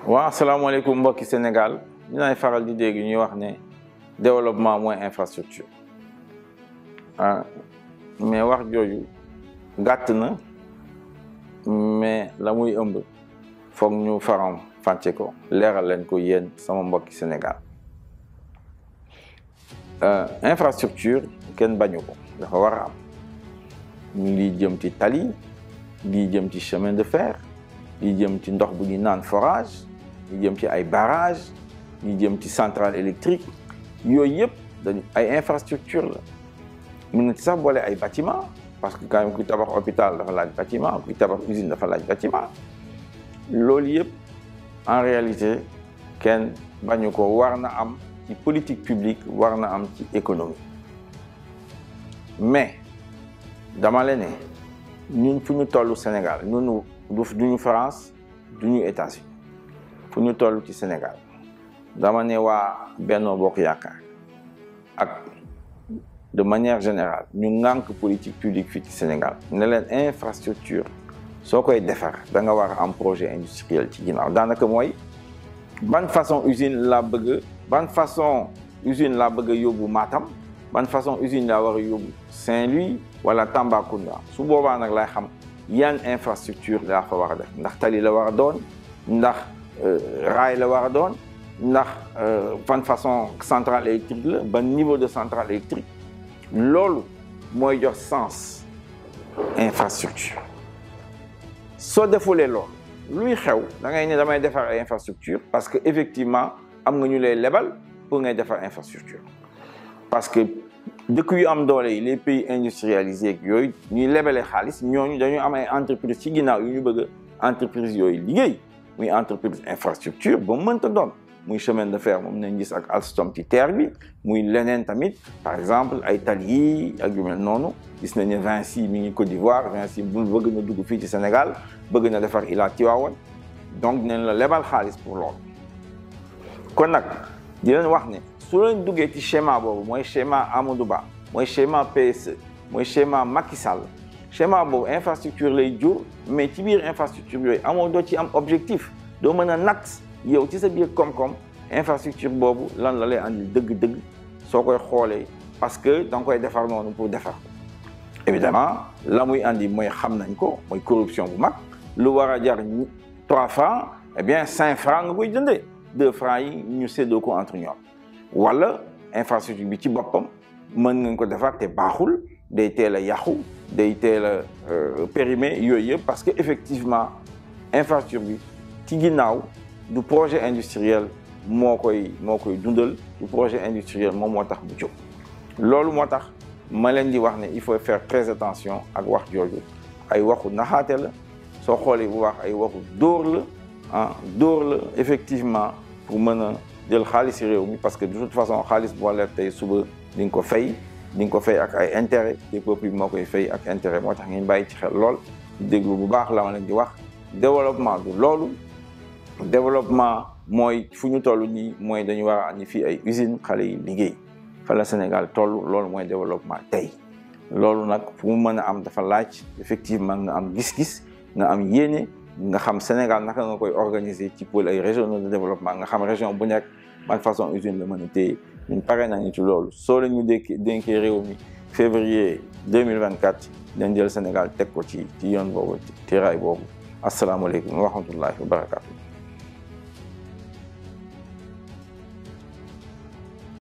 waaw asalaamaaleykum mbokki Sénégal dinaay faral di dégg ñuy wax ne développement mooy infrastructure mais wax jooju gàtt na mais la muy ëmb foog ñu faram fàcce ko leeral leen ko yéen sama mbokki Sénégal infrastructure kenn bañu ko dafa war a am ñu lii jëm ci tali lii jëm ci chemin de fer lii jëm ci ndox bu ñu naan forage lii jëm ci ay barrage lii jëm ci centrale électrique yooyu yëpp dañu ay infrastructure la mën na ci sax boole ay bâtiment parce que quand même kuy tabax hôpital dafa laaj bâtiment kuy tabax usine dafa laaj bâtiment loolu yëpp en réalité kenn bañu ko war na am ci politique publique war na am ci économie mais dama leen ne ñun fu ñu tollu Sénégal ñun duñu France duñu États-Unis fu ñu toll ci Sénégal dama ne waa Benno Bokk Yaakaar ak de manière générale ñu ŋànk politique publique fii ci Sénégal ne leen infrastructure soo koy defar da nga war a am projet industriel ci ginnaaw daanaka mooy ban façon usine laa bëgg ban façon usine laa bëgg a yóbbu Matam ban façon usine laa war a yóbbu Saint-Louis wala Tambacounda su boobaa nag lay xam yan infrastructure laa fa war a def ndax tali la war a doon ndax raay la war a doon ndax ban façon centrale électrique la ban niveau de centrale électrique loolu mooy jox sens infrastructure soo defulee loolu luy xew da ngay ne damay defar ay infrastructure parce que effectivement am nga ñu lay lebal pour ngay defar infrastructure parce que dëkk yu am doole yi les pays industrialisés ak yooyu ñuy lebale xaalis ñooñu dañu am ay entreprise ci ginnaaw yu ñu bëgg entreprise yooyu liggéey muy entreprise infrastructure ba mu mënta doon muy chemin de fer moom nañ gis ak Alstom ci terre bi muy leneen tamit par exemple ay tali yi ak yu mel noonu gis nañ ne Vinci mi ngi Côte d'Ivoire Vinci bu bëgg na dugg fii ci Sénégal bëgg na defar Ila Tivaouane donc dinañ la lebal xaalis pour loolu kon nag di leen wax ne su leen duggee ci schéma boobu mooy schéma Amadou Ba mooy schéma PSE mooy schéma Macky Sall schéma boobu infrastructure lay jur mais ci biir infrastructure yooyu amoo doo ci am objectif doo mën a natt yow ci sa biir koom-koom infrastructure boobu lan la lay andil dëgg-dëgg soo koy xoolee parce que da nga koy defar noonu pour defar ko évidemment la muy andi mooy xam nañ ko mooy corruption bu mag lu war a jar 3 francs eh bien 5 francs nga koy jëndee 2 francs yi ñu séddoo ko entre ñoom wala infrastructure bi ci boppam mën nga ko defar te baaxul day teel a yàqu day teel a périmé yooyu yëpp parce que effectivement infrastructure bi ci ginnaaw du projet industriel moo koy dundal du projet industriel moom moo tax bu jóg loolu moo tax ma leen di wax ne il faut faire très attention ak wax jooju ay waxu naxaate la soo xoolee bu wax ay waxu dóor la effectivement pour mën a jël xaalis réew mi parce que de toute façon xaalis boo leer tey suba di nga ko fay ak ay intérêt te peuple bi moo koy fay ak intérêt moo tax ngeen bàyyi ci xel lool déglu bu baax la ma leen di wax développement du loolu développement mooy fu ñu toll nii mooy dañu war a andi fii ay usine xale yi liggéey fa la Sénégal toll loolu mooy développement tey loolu nag fu mu mën a am dafa laaj effectivement nga am gis-gis nga am yéene nga xam Sénégal naka nga koy organiser ci pôle ay régionaux de développement nga xam région bu nekk ban façon usine la mën a téye ñun pare nañu ci loolu soo leen ñu dénkee réew mi février 2024 dañ jël Sénégal teg ko ci yoon boobu ci raay boobu asalaamaaleykum wa rahmatullahi wa barakatu